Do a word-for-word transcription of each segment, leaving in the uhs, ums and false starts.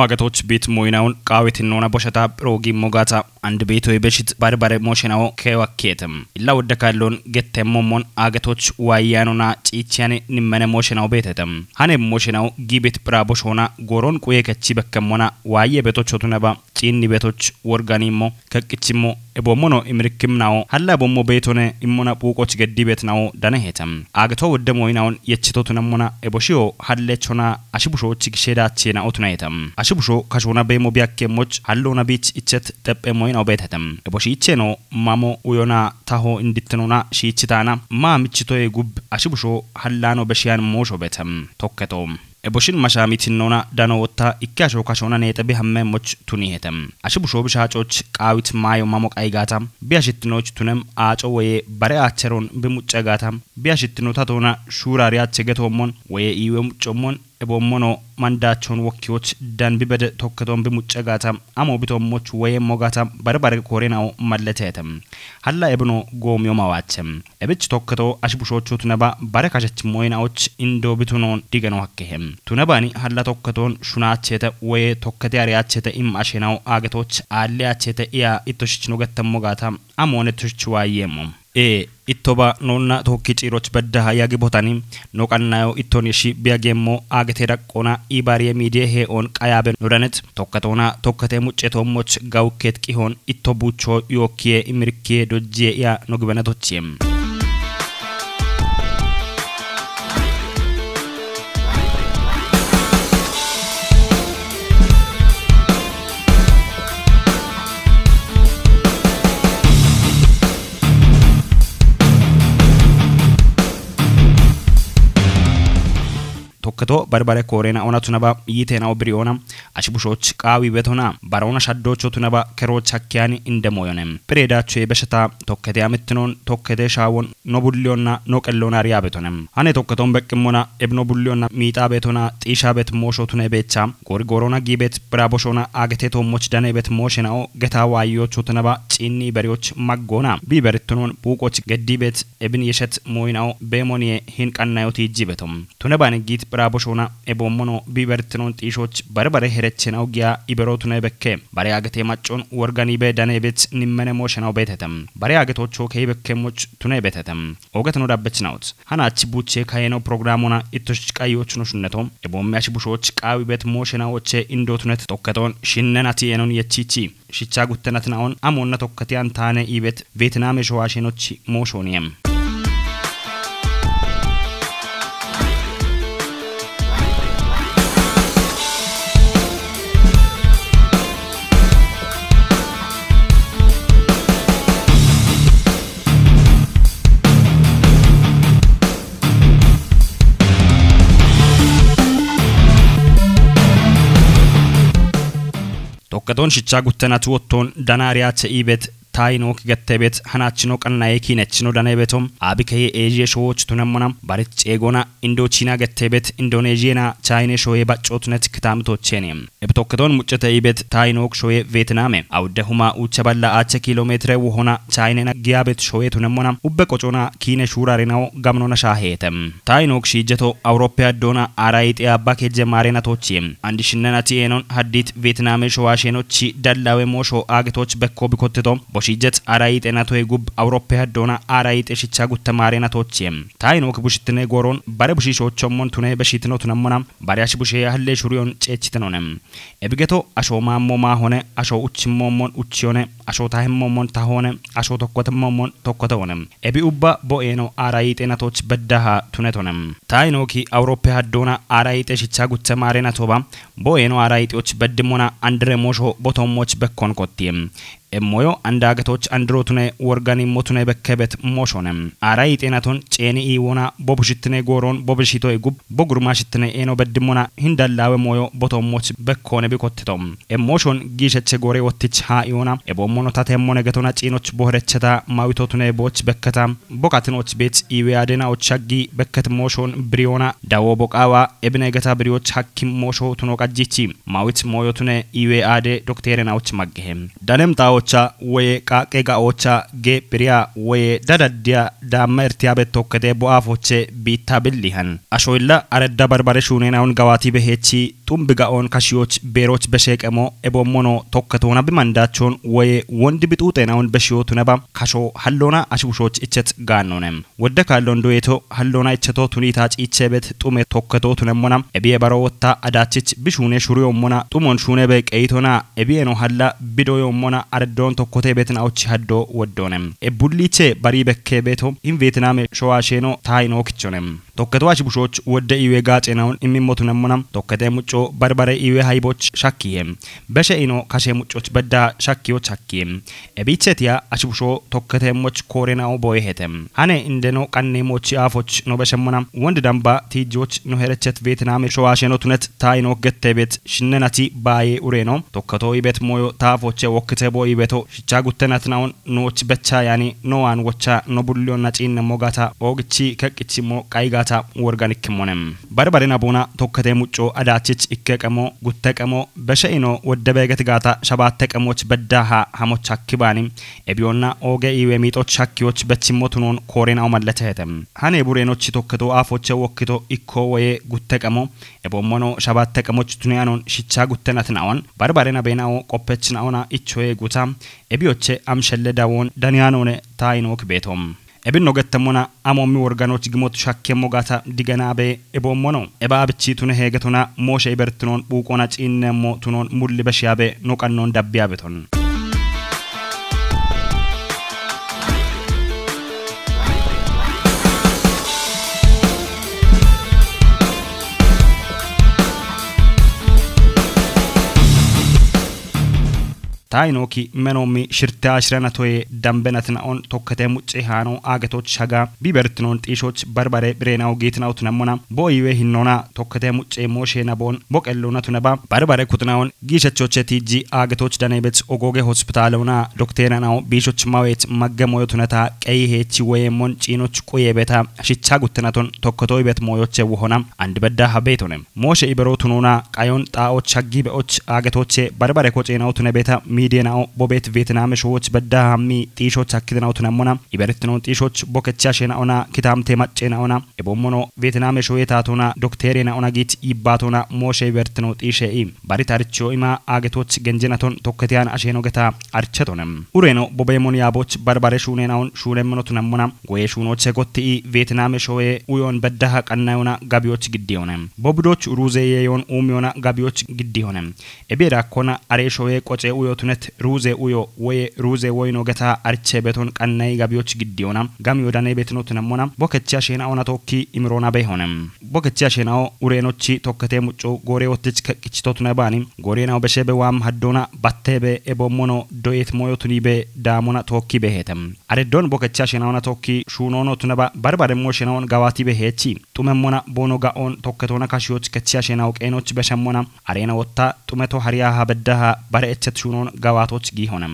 Agetoch bit moynaun qawit nona boshata progi mogata and bito beshit barbare moshinawo kewa ketem. Illa wodda kallon gettem momon agetoch wayanona cichiyani nimmene moshinawo betetem. Hane moshinawo gibit bra boshona goron quye kechi bekkemona waye betochotunaba cinni betoch worganimo keqichimo ebomono imrikimnawo halla bommo betone immona puqoch geddibetnawo danehetem. Agto wodde moynaun yechitotunamona eboshiyo halle chona ashibushoch gishedachena otunayetem. Ashibusho kashona bemo biyakke moch hallona bich ichet teppe moynawo betetem. Eboshi icheno mamo uyona taho inditnona shichitana ma michitoye gub ashibusho hallano beshiyan mosho betem. Tokketo. Eboshin masha mitinnona dano wotta ikke asho kashona nexe bi hamme moch tunihetem. Ashibusho bishachoch qawit mayo mamo qaygata. Biyashittinoch tunem aco woye bare acheron bi muccegata. Biyashittino tatona shurari ache getomon woye iwe muccomon ebommono mandachon wokkiwoch dan bi bede tokketon bi muccegata. Amo bitommoch woye mogata barbare korenawo malletetem. Halla ebno gomiyo mawachem. Ebich tokketo ashibushochu tunaba bare kashech moynawoch indo bitunon digeno hakkehem. Tunabani halla tokketon shunachete woye tokkete ariyachete im ashenawo agetoch alle achete iya itoshichno gettem mogata. Amone toshich wayemo. E ittoba nonna tokki ciroch beddaha yagi botani no qannayo itton yeshi biyagemmo agete daqqona ibariye midiye he on qayabe nodanet tokketona tokkete mucceto moch gawuket qihon itto bucho yokkiye imirkiye dojjiye iya no gibenatochie. Tokketo barbare korena ona tunaba yitena obiriona ashibushoch qawi betona barona shaddocho tunaba keroch hakkiyani indemoyone. Piredacho yebeshata tokkete amittinon tokkete shawon no bullionna no qellona riyabetone. Hane tokketon beqqimona ebno bullionna miixabetona xiishabet mosho tune becha gori gorona gibet bra boshona agete tommoch danebet moshenao geta wayocho tunaba cinni berioch maggona bi berittunon puqoch geddibet ebin yeshet moynawo bemoniye hin qannayoti ijjibetom. Tune bani git bra boshona ebommono bi berittunon xiishoch barbare herechenao giya ibero tune bekke bare agete maccon worganibe danebet nimmene moshenao betetem. Bare agetocho kei bekke moch tune betetem. Ogetno dabbechnawot. Hanach buche kayeno programona ittosh qayoch no shunneto. Ebomme ashibushoch qawi bet moshena woche indotunet tokketon shinnen ati enon yechichi. Shicha guttenat naon amonna tokketian tane ibet Vietnam esho ashenochi moshoniem. Tokketon shicha guttenat wotton danariyache ibet Tainok gettebet hanachino qannaye kinechino danebetom abikeye Asia showoch tunemmona barit ceegona Indochina gettebet Indonesiana China shoye baccotunet kitamitocheni. Eb tokketon muccete ibet Tainok shoye Vietname awudde huma ucha balla ache kilometre wuhona China giyabet shoye tunemmona ubbe qocona kine shurarinawo gamnona shahetem. Tainok shijeto Awuroppe addona arayite abba kejje marenatochi. Andi shinnenati enon haddit Vietname showashenochi dallawe mosho agetoch bekko bikotteto. Boshijet arayite natoy gub Awuroppe addona arayite shicha gutta marenatochi. Tainok bushittine goron bare bushishochommon tune beshitino tunemmona bare ash bushe halle shuriyon cechitinonem. Ebigeto asho mammo mahone asho uchimmommon uchiyone asho tahemmommon tahone asho tokkotemmommon tokkotewone. Ebi ubba bo'eno arayite natoch beddaha tunetonem. Tainoki Awuroppe haddona arayite shicha gutta marenatoba bo'eno arayiteoch beddimona andre mosho botommoch bekkon kotti. Emmoyo andagetoch androtune worgani motune bekkebet moshone. Aray ixenaton ceeni iwona bobushittine goron bobishito egub bogurmashitine eno beddimona hindallawe moyo botommoch bekkone bikottito. Emoshon gisheche gore wottich ha iwona ebo mono tate mone getona ciinoch bohrecheta mawito tune boch bekketa. Bokatinoch bet iwe adena och haggi bekket moshon briona dawo boqawa ebine geta brioch hakkim mosho tuno qajjichi. Mawit moyo tune iwe ade doktere na och maggehe. Danem ta ocha woye qaqe ga ocha ge priya woye dadaddiya damma ertiya bet tokkete bo afoche biitta billihan. Ashoylla aredda barbare shunenaun gawati behechi xumbi ga'on kashiyoch beeroch besheeqemo ebommono tokketona bimandachon woye wondi bixuxenaun beshiyotuneba kasho hallona ashibushoch ichet gaannonem. Wodde kaallon doyeto hallona icheto tunita ciichebet xume tokketo tunemmona ebiye baro wotta adachich bishune shuriyommona xumon shunebe qeyitona ebiyeno halla bidoyommona areddon tokkote betina ochi haddo woddonem. Ebbulliche bari bekke beto in Vietname showa sheno taayino kichonem. Tokketo ashibushoch wodde iwe gaaxenaun immimmotunemmona tokkete mucco barbare iwe hayboch shakkiye. Beshe ino kashe muccoch bedda shakkiyoch hakkiye. Ebichetiya ashibusho tokkete moch korenao boyehete. Hane indeno qanne mochi afoch no beshemmona wondi damba tijjoch no herechet Vietname showa sheno tunet taayino gettebet shinnenati baaye ureno tokketo ibet moyo taafoche wokkite bo ibeto shicha guttenatinaun nooch becha yani no an wocha no bullionna ciinne mogata oogichi keqqichimmo qaygata worganikkimmone. Barbare nabona tokkete mucco adachich ikke qemo gutte qemo beshe ino wodde beget gata shabatte qemoch beddaha hamoch hakkibani ebionna ooge iwe miixoch shakkiyoch bechimmo tunon koorena omalletehete. Hane burenochi tokketo afoche wokkito ikko woye gutte qemo ebommono shabatte qemoch tuneyanon shicha guttenatinaon barbare nabenao qoppechinaona ichoye guta ebiyoche amshelle dawon daniyanone taayinok beeto. Ebinno gettemmona amommi worganoch gimot shakkemmo gata digenabe ebommono eba abichi tune heegetona mooshe ibertinon buuqona ciinnemmo tunon mulli beshiyabe no qannon dabbiyabeton. Taayinoki menommi shirte ashirana toye dambenatina on tokkete mucce haano aagetoch shaga bibertinon xiishoch barbare birenaw giitinaw tunemmona bo iwe hinnona tokkete mucce mooshe nabon bo qellona tuneba barbare kutinaon giishechoche tijji aagetoch danebet ogoge hospitale ona dokterenao biishoch mawet magge moyo tuneta qeyi heechi woyemmon ciinoch quyebeta shicha guttenaton tokketo ibet moyoche wohona andi bedda habetone. Mooshe ibero tunona qayon xaa'och haggi be'och aagetoche barbare kocenaw tunebeta miidena'o bobet Vietname showoch bedda hammi xiishoch hakkidinaw tunemmona iberettinon xiishoch bokechi ashena'ona kitamte maccena'ona ebommono Vietname shoye tatona dokterena'ona giit yibbatona mooshe ibertino xiishe'i bari taricho ima aagetoch genjenaton tokketiyan asheno geta archetonem. Ureno bobemon yaaboch barbare shunenaon shunemmono tunemmona goye shunoche gotti'i Vietname shoye uyon beddaha qannayona gabiyoch giddiyone. Bobidoch ruuze yeyon uumiyona gabiyoch giddiyone. Ebiye dakkona are shoye qoce uyo tunet ruuze uyo woye ruuze woyno geta arche beton qannay gabiyoch giddiyona. Gamiyo dane betino tunemmona bokechi ashena'ona tokki imirona behone. Bokechi ashena'o urenochi tokkete mucco gore wottich keqqichito tune bani gorena'o beshebe waam haddona battebe ebommono doyet moyo tunibe daamona tokki behete. Areddon bokechi ashena'ona tokki shunono tuneba barbare mo shena'on gawati behechi. Xumemmona bono ga'on tokketona kashiyoch kechi ashena'o qeenoch beshemmona arena wotta xumeto hariyaha beddaha bare echet shunon gawatoch giihone.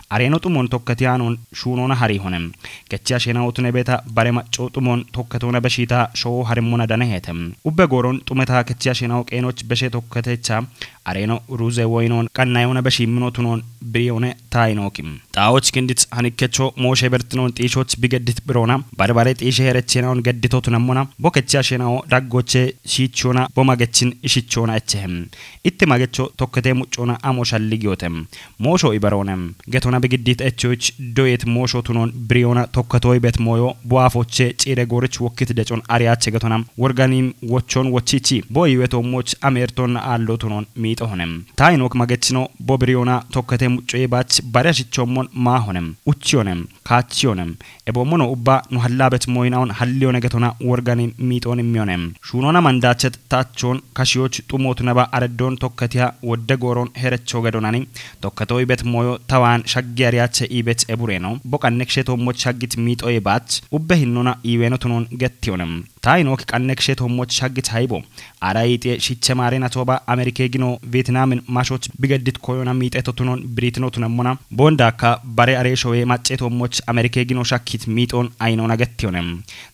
Areno xumon tokketiyanon shunona harihone. Kechi ashena'o tunebeta bare macco xumon tokketona beshita showo harimmona danehete. Ubbe gooron xumeta kechi ashena'o qeenoch beshe tokketecha areno ruuze woynon qannayona beshi mino tunon biriyone taayinokim. Xaa'och kindit hanikkecho mooshe bertinon xiishoch bigeddit birona barbare xiishe herechenaon geddito tunemmona bo kechi ashena'o daggoche shiichona bo magechin ishichona echehem. Itti magecho tokkete muccona amo shalligiyotem. Moosho iberone. Getona bigiddit echoch doyet moosho tunon biriyona tokketoy bet moyo bo afoche ciire gorich wokkit decon ariyache getona worganim wochon wochichi bo iweto moch amertonna aallo tunon miixohone. Taayinok magechino bo biriyona tokkete muccoye bach bare ashichommon maahone. Uchiyone. Kaachiyone. Ebommono ubba nu hallabet moynaon halliyone getona worganim miixon immiyone. Shunona mandachet tachon kashiyoch xumot neba areddon tokketiya wodde gooron herecho gedonani tokketoy bet moyo tawan shaggi ariyache ibet ebureno bo qanneksheto moch shaggit miixoye bach ubbe hinnona iweno tunon gettiyone. Taayinooki qanne kisheetoommoch shaggit hayibo. Ara iixiye shiche maarena tooba Ameerikee gino Veetinaamen mashoch bigeddit koyona miixeto tunon biriitino tunemmona. Boonda akka bare areeshowee macceetoommoch Ameerikee gino shakkit miixoon ayinoona gettiyone.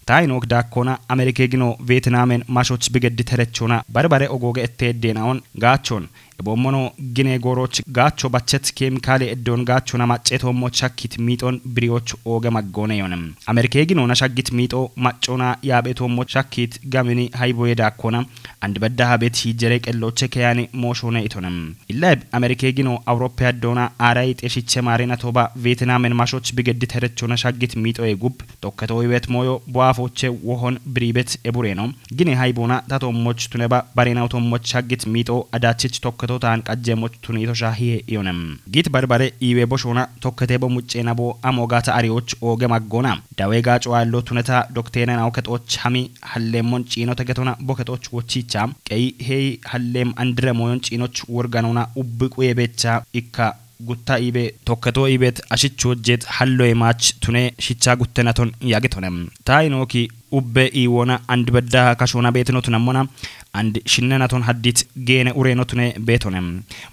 Taayinook daakkona Ameerikee gino Veetinaamen mashoch bigeddit herechona bare bare ogooge ettee deenaon gaachon. Eboommono gine gooroch gaacho bachet keemikaale eddoon gaachona macceetoommoch shakkit miixoon biriyoch ooge maggoone yoone. Ameerikee ginoona shaggit miixoo maccoona yaapheetoommoch shakkit gamini hayiboye daakkona. Andi beddaha bet hiijjere qellooche keyaani mooshoone itone. Illaeb Ameerikee gino Awuroppe addoona aaray xeshiche maarena tooba Veetinaamen mashoch bigeddit herechona shaggit miixoye gub tokketoo ibet mooyo bo'aafooche wohon biriibet ebureeno. Gine hayiboona tatoommoch tuneba bareenawtoommoch shaggit miixoo adaachich tokketoo taan qajjeemoch tuniitosha hiye iyone. Giit barbare iiwe boshoona tokketee bo mucceenabo amogaata ariyoch ooge maggoona. Dawee gaaco aallo tuneta dokteenen awukexooch hami halleemmon ciinote getona bokexooch wochiicha. Qeyi heeyi halleem andire mooyon ciinoch worganoona ubbi quye beecha ikka gutta iibe tokketoo iibet ashich wojjet halloye maach tune shicha guttenaton yaagetone. Taayinooki ubbe iiwoona andi beddaha kashoona beetino tunemmona. Andi shinnenaton haddit geene ureeno tune beetone.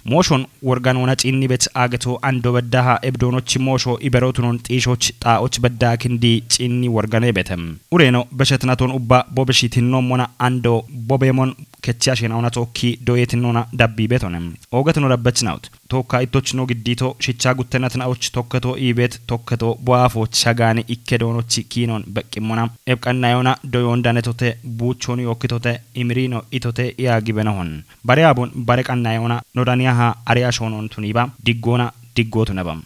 Mooshon worganoona ciinni bet aageto ando beddaha ebdoonochi moosho iberoo tunon xiishoch xaa'och beddaha kindi ciinni worgane bete. Ureeno beshetnaton ubba bobeshi tinnommona ando bobeemon kechi asheenawona tookki doyetinnoona dabbi beetone. Oogetino dabbechinawut. Tookka ittoch no giddito shicha guttenatna'och tokketoo iibet tokketoo bo'aafooch shagaani ikke doonochi kiinon beqqimmona. Ebqannayoona doyoon danetote buuchoon yookkitote imiriino itote iyaagibenohon. Bare abon bare qannayoona nodaniyaha ariya shoonon tuniiba diggoona diggootuneba.